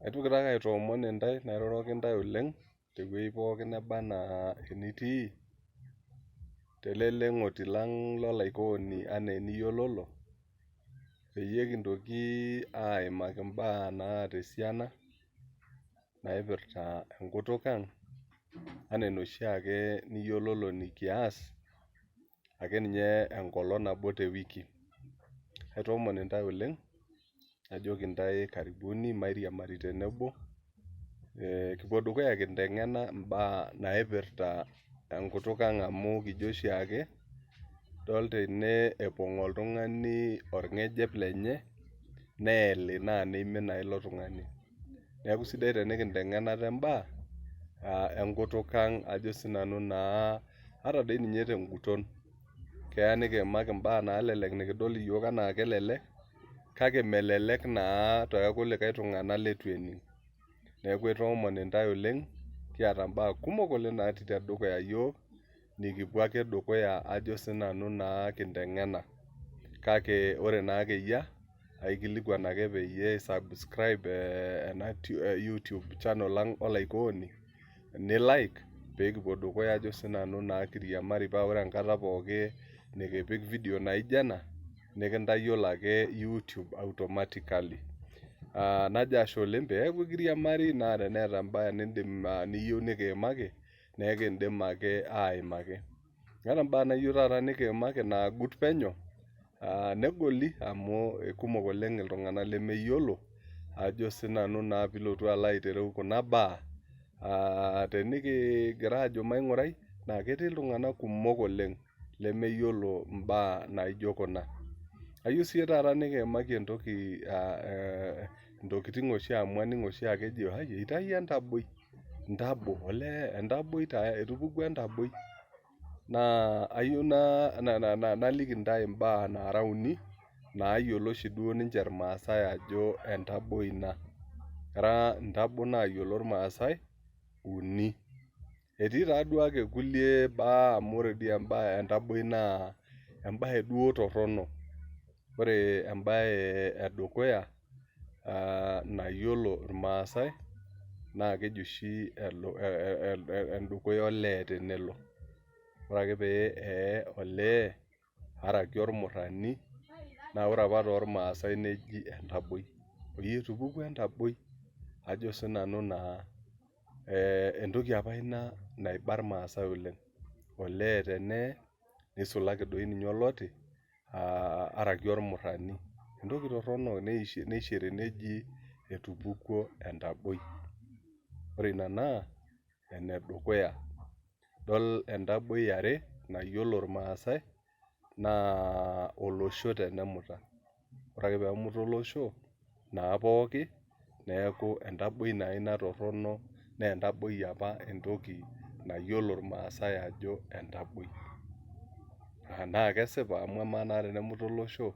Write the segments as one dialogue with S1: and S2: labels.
S1: Aitoki taake aitoomon intae nairoroki intae oleng tewueji pookin neba enaa enitii tele leng'oti lang lolaikooni enaa eniyiololo peyie kintoki aimaki imbaa naata esiana naipirrta enkutuk ang anaa enoshi ake niyiololo nikias akeninye enkolong nabo tewiki aitoomon intae oleng najoki intae karibuni mairiamari tenebo kipuo dukuya kinteng'ena imbaa naipirrta enkutuk ang amu kijio oshiake idol tene epong oltung'ani orng'ejep lenye neeli naa neimin naa ilo tung'ani neeku sidai tenikinteng'en ate imbaa enkutuk ang ajo sinanu naa ata dei ninye tenguton keya nikiimaki imbaa nalelek nikidol iyiok enaa kelelek kake melelek naa tokulikae tung'anak letu ening neeku aitoomon intae oleng kiata imbaa kumok oleng natii tedukuya iyiok nikipuo ake dukuya ajo sinanu naa kinteng'ena kake ore naa akeyia aikilikuan ake peyie ae subscribe ena youtube channel ang olaikooni ni like pekipuo dukuya ajo sinanu naa kiriamari paa ore enkata pooki nikipik video naijo ena nikintayiolo ake youtube automatically najo ashe oleng peeku kiriamari naa teneeta embaye nindim niyieu nikiimaki nekindim ake aimaki eeta imbaa nayieu taata nikiimaki naagut penyo negoli amu ikumok oleng iltung'anak lemeyiolo ajo sinanu naa piilotu alo aitereu kuna baa tenikigira ajo maing'urai naa ketii iltung'anak kumok oleng lemeyiolo imbaa naijo kuna ayieu sii taata nikiimaki entoki intokiting oshi amu aning oshiake eji eitayio entaboi, ntabo olee entaboi taa etupukuo entaboi naa ayieu naa naliki intae imbaa nara uni nayiolo oshi duo ninche irmaasae ajo entaboi ina era intabo nayiolo irmaasae uni etii taaduake kulie baa amu ore dii embaye entaboi naa embaye duo torrono ore embaye edukuya nayiolo irmaasae naa keji oshi endukuya olee tenelo ore ake pee eye olee araki ormurrani naa ore apa tormaasae neji entaboi oyie etupukuo entaboi ajo sinanu naa entoki apa ina naiba irmaasae oleng olee teneye nisulaki doi ninye oloti araki ormurrani entoki torrono neishiri neji etupukuo entaboi ore ina naa enedukuya idol entaboi yiare nayiolo irmaasae naa olosho tenemuta ore ake peemuta olosho naa pooki neeku entaboi naa ina torrono nentaboi apa entoki nayiolo irmaasae ajo entaboi naa kesipa amu amaa naa tenemuta olosho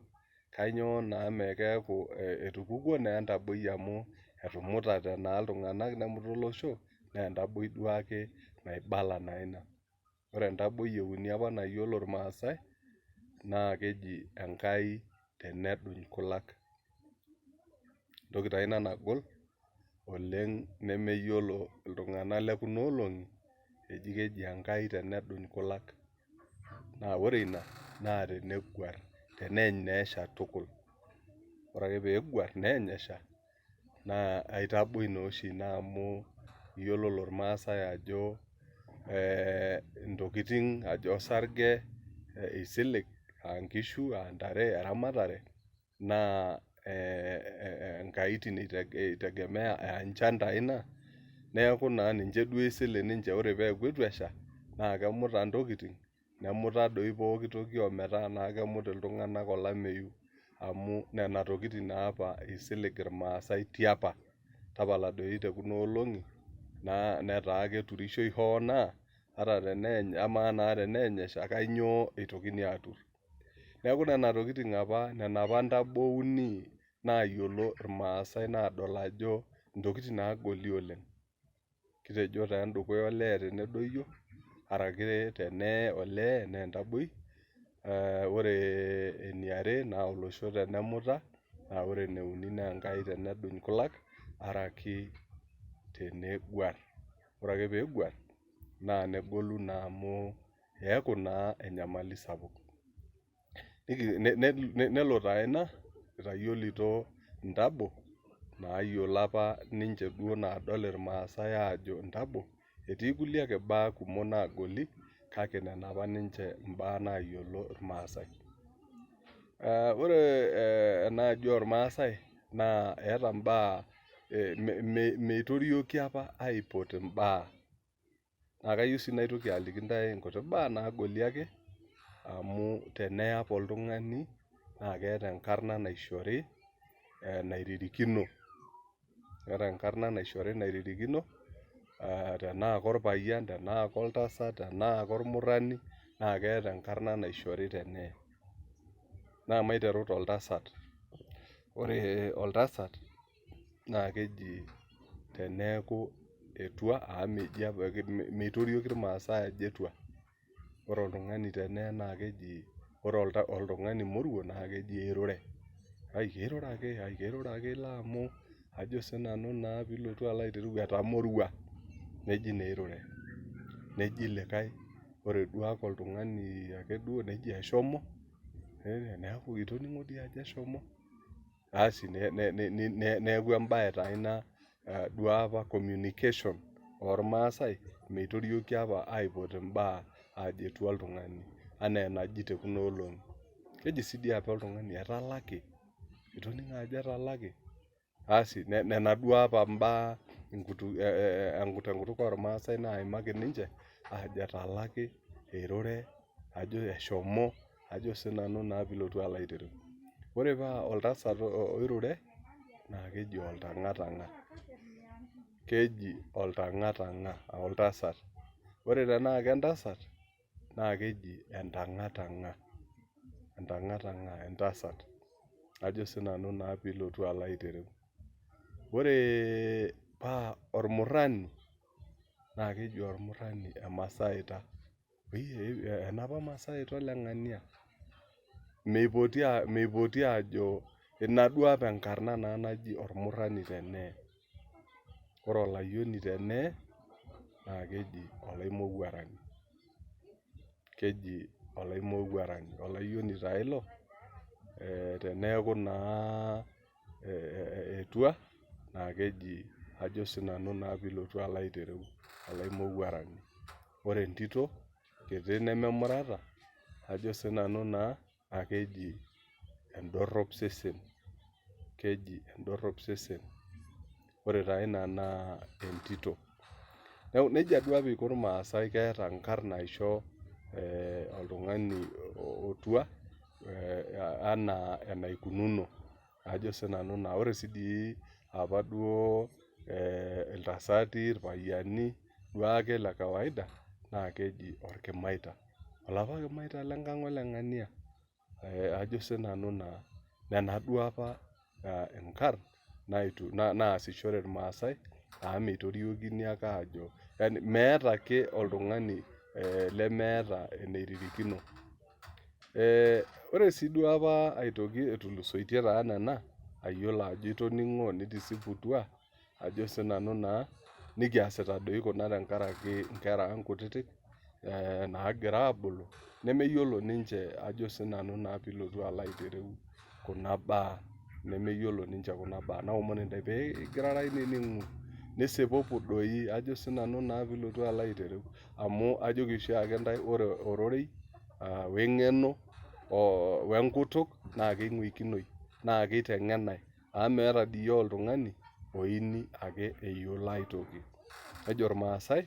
S1: kanyio naa mee keeku etupukuo naa entaboi amu etumutate naa iltung'anak nemuta olosho nentaboi duake naibala naa ina ore entaboi euni apa nayiolo irmaasae naa keji Enkai teneduny kulak entoki taa ina nagol oleng nemeyiolo iltung'anak lekuna olong'i eji keji Enkai teneduny kulak naa ore ina naa teneguarr teneeny naa esha tukul ore ake peeguarr neeny esha naa aitaboi naa oshi ina amu iyiololo irmaasae ajo intokiting ajo osarge isilig ankishu antare eramatare naa inkaitin itegemea enchan taa ina neeku naa ninche duo isilig ninche ore peeku etu esha naa kemuta intokiting nemuta doi pokitoki ometaa naa kemut iltung'anak olameyu amu nena tokitin naa apa isilig irmaasae tiapa tapala doi tekuna olong'i naa netaa keturishoi hoo naa ata teneeny amaa naa teneeny esha kanyio eitokini aturr neeku nena tokiting apa nena apa intabo uni nayiolo irmaasae nadol ajo intokitin naagoli oleng kitejo taa endukuya olee tenedoyio arake teneye olee nentaboi ore eniare naa olosho tenemuta naa ore eneuni naa Enkai teneduny kulak. Araki teneguar, ore ake peeguar naa negolu naa amu eeku naa enyamali sapuk. Nelo taa ina itayiolito ntabo nayiolo apa ninche duo naadol irmaasai ajo ntabo. Etii kulie ake baa kumok naagoli kake nena apa ninche imbaak naayiolo irmaasai. Ore enaaji ormaasai naa eeta imbaak, meitorioki opa aipot imbaak. Naa kayieu sii naitoki aliki intae nkuti baak naagoli ake amu teneye opa oltung'ani naa keeta enkarna naishori nairirikino. Eeta enkarna naishori nairirikino tenaa korpayian, tenaa koltasat, tenaa kormurrani naa keeta enkarna naishori teneye. Naa maiteru toltasat. Ore oltasat naa keji teneeku etwa amu meji opa, meitorioki irmaasai aajo etwa. Ore oltung'ani teneye naa keji, ore oltung'ani morwo naa keji eirure. Keirure ake, keirure ake ilo amu ajo siinanu naa piilotu aitereu etamorua. Neji naa eirure. Neji likae ore duake oltung'ani ake duo neji eshomo, neeku itoning'o dii ajo eshomo. Asi neeku embae taa ina duopa communication ormaasai, meitorioki opa aipot imbaak aajo etwa oltung'ani enaa enaji te kuna olong'i. Keji sii dii opa oltung'ani etalaki, itoning'o ajo etalaki. Asi nena duo opa imbaak tenkutuk ormaasai naimaki ninche aajo etalaki, eirure, ajo eshomo, ajo siinanu naa piilotu aitereu. Ore paa oltasat oirure naa keji oltang'atang'a, keji oltang'atang'a oltasat. Ore tenaa kentasat naa keji entang'atang'a, entang'atang'a entasat ajo siinanu naa piilotu aitereu. Ore paa ormurrani naa keji ormurrani emasaita. Enapa masaita oleng'ania. Meipoti aajo ina duo opa enkarna naji ormurrani teneye. Ore olayioni teneye naa keji olaimowuarani. Keji olaimowuarani, olayioni taa ilo teneeku naa etwa naa keji ajo siinanu naa piilotu aitereu olaimowuarani. Ore entito kiti nememurata ajo siinanu naa naa keji endorrop sesen, keji endorrop sesen. Ore taa ina naa entito. Neeku nija duo opa iko irmaasai keeta inkarn naisho oltung'ani otwa enaa enaikununo ajo siinanu naa. Ore sii dii opa duo iltasati, irpayiani duake le kawaida naa keji orkimaita. Olapa kimaita lenkang oleng'ania ajo siinanu naa. Nena duo opa inkarn naasishore irmaasai amu meitoriokini ake aajo yani meeta ake oltung'ani lemeeta enairirikino. Ore sii duo opa aitoki etulusoitie taa nena, ayiolo ajo itoning'o nitisiputua ajo siinanu naa nekiasita doi kuna tenkaraki inkera ang kutiti naagira aabulu nemeyiolo ninche ajo siinanu naa piilotu aitereu kuna baak, nemeyiolo ninche kuna baak. Naomon intae pee igirara ainining'u nisipupu doi ajo siinanu naa piilotu aitereu amu ajoki oshiake intae ore ororei we ng'eno we nkutuk naa king'wikinoi naa kiteng'enae amu meeta dii oltung'ani oini ake eyiolo ae toki. Nejo irmaasai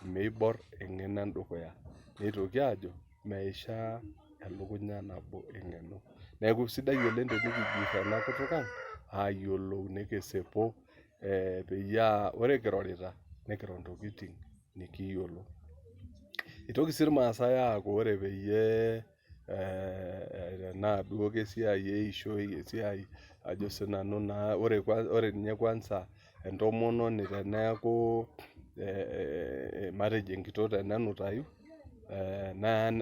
S1: meiborr eng'eno endukuya. Neitoki aajo meishaa elukunya nabo eng'eno. Neeku sidai oleng tenikijurr ena kutuk ang ayiolou nikisipu peyie aa ore kirorita nikiro ntokiting nekiyiolo. Itoki sii irmaasai aaku ore peyie tenaa duo kesiai eishoi, esiai ajo siinanu naa ore ninye kwanza entomononi teneeku matejo enkitok tenenutayu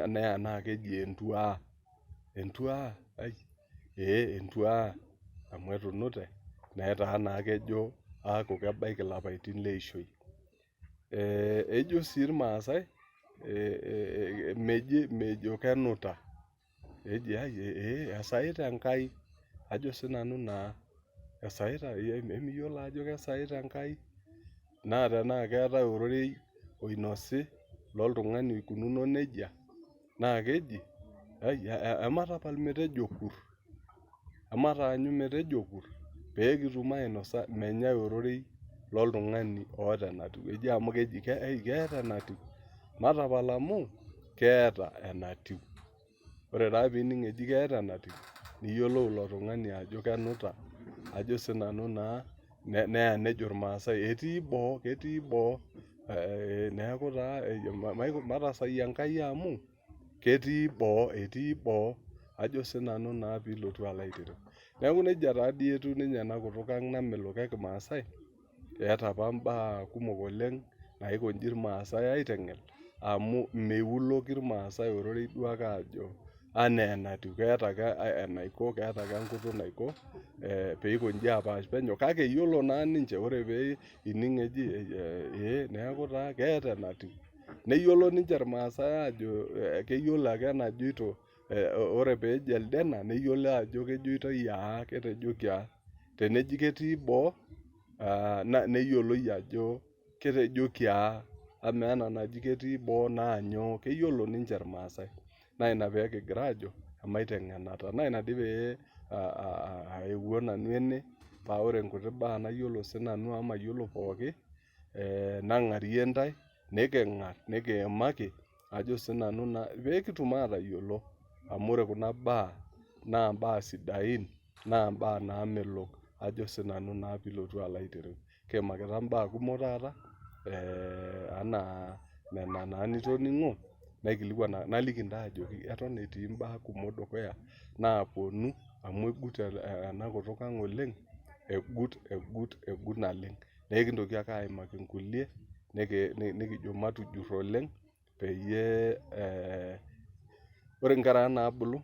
S1: neya naa keji entuaa. Entuaa, ai ee entuaa amu etunute netaa naa kejo aaku kebaiki ilapaitin leishoi. Ejo sii irmaasai meji mejo kenuta, eji ee esaita Enkai ajo sinanu naa esaita, emiyiolo ajo kesaita Enkai? Naa tenaa keetae ororei oinosi loltung'ani oikununo nejia naa keji ematapal metejo kur, emataanyu metejo kur pee kitum ainosa. Menyae ororei loltung'ani oota enatiu. Eji amu keji keeta enatiu. Matapal amu keeta enatiu. Ore taa piining eji keeta enatiu niyiolou ilo tung'ani ajo kenuta ajo sinanu naa neya nejo irmaasai etii boo, ketii boo. Neeku taa matasai Enkai amu ketii boo, etii boo ajo sinanu naa piilotu alo aitereu. Neeku nijia taadii etiu ninye ena kutuk ang namelok e kimaasai, eeta apa imbaak kumok oleng naiko inji irmaasai aiteng'en amu miuloki irmaasai ororei duake aajo enaa enatiu. Keeta ake enaiko, keeta ake enkutuk naiko piikonji apaash penyo kake iyiolo naa ninche ore pee ining eji ee neeku taa keeta enatiu. Neyiolo ninche irmaasai aajo keyiolo ake enejoito ore peejo elde ena neyiolo ajo kejoitoi aa, ketejoki aa. Teneji ketii boo neyioloi ajo ketejoki aa. Amaa ena naji ketii boo naa nyoo? Keyiolo ninche irmaasai. Naa ina pee kigira aajo emaiteng'enata. Naa ina dii pee aewuo nanu ene paa ore nkuti baak nayiolo siinanu amu mayiolo pooki, nang'arie intae neking'arr nekiimaki ajo siinanu naa peekitum aatayiolo amu ore kuna baak naa imbaak sidain naa imbaak naamelok ajo siinanu naa piilotu alo aitereu. Kiimakita imbaak kumok taata enaa nena naa nitoning'o naikilikwan naliki intae ajoki eton etii imbaak kumok dukuya naapwonu amu egut ena kutuk ang oleng, egut, egut, egut naleng. Neekintoki ake aimaki nkulie nekijo matujurr oleng peyie ore inkera ang naabulu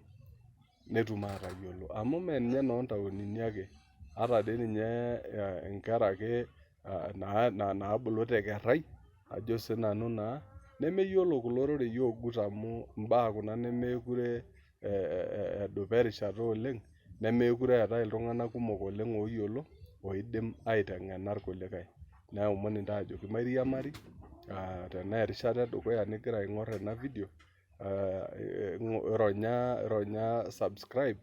S1: netum aatayiolo. Amu mee ninye inoontaonini ake, ata dii ninye inkera ake naabulu te kerrai ajo siinanu naa nemeyiolo kulo rorei oogut amu imbaak kuna nemekure edupa erishata oleng nemekure eetae iltung'anak kumok oleng ooyiolo oidim aiteng'ena irkulikae. Naomon intae ajoki mairiamari tenaa erishata e dukuya nigira aing'orr ena video ironya subscribe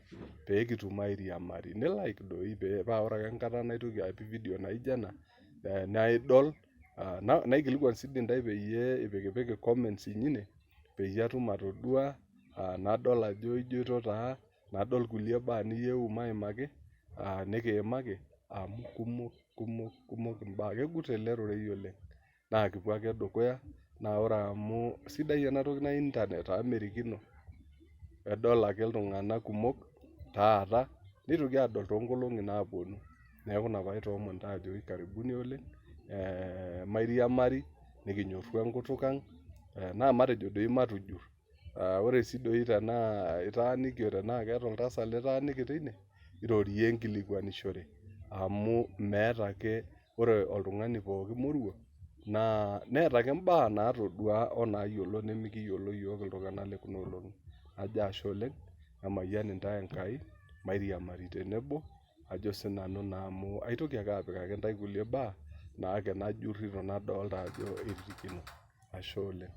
S1: pee kitum airiamari. Ni like doi paa ore ake enkata naitoki apik video naijo ena naidol. Naikilikwan sii dii intae peyie ipikipiki comments inyi ine peyie atum atodua nadol ajo ijoito taa nadol kulie baak niyieu maimaki nikiimaki amu kumok, kumok, kumok imbaak. Kegut ele rorei oleng naa kipwo ake dukuya naa ore amu sidai ena toki naji internet amu merikino, edol ake iltung'anak kumok taata nitoki aadol toonkolong'i naapwonu. Neeku ina paitoomon intae ajoki karibuni oleng, mairiamari nekinyorru enkutuk ang naa matejo doi matujurr. Ore sii doi tenaa itaaniki tenaa keeta oltasat litaaniki teine, irorie nkilikwanishore amu meeta ake, ore oltung'ani pooki morwo naa neeta ake imbaak naatodua onaayiolo nemikiyiolo iyiok iltung'anak le kuna olong'i. Najo ashe oleng, emayian intae enkai, mairiamari tenebo ajo siinanu naa amu aitoki ake apikaki intae kulie baak naake najurrito nadolita ajo eririkino. Ashe oleng.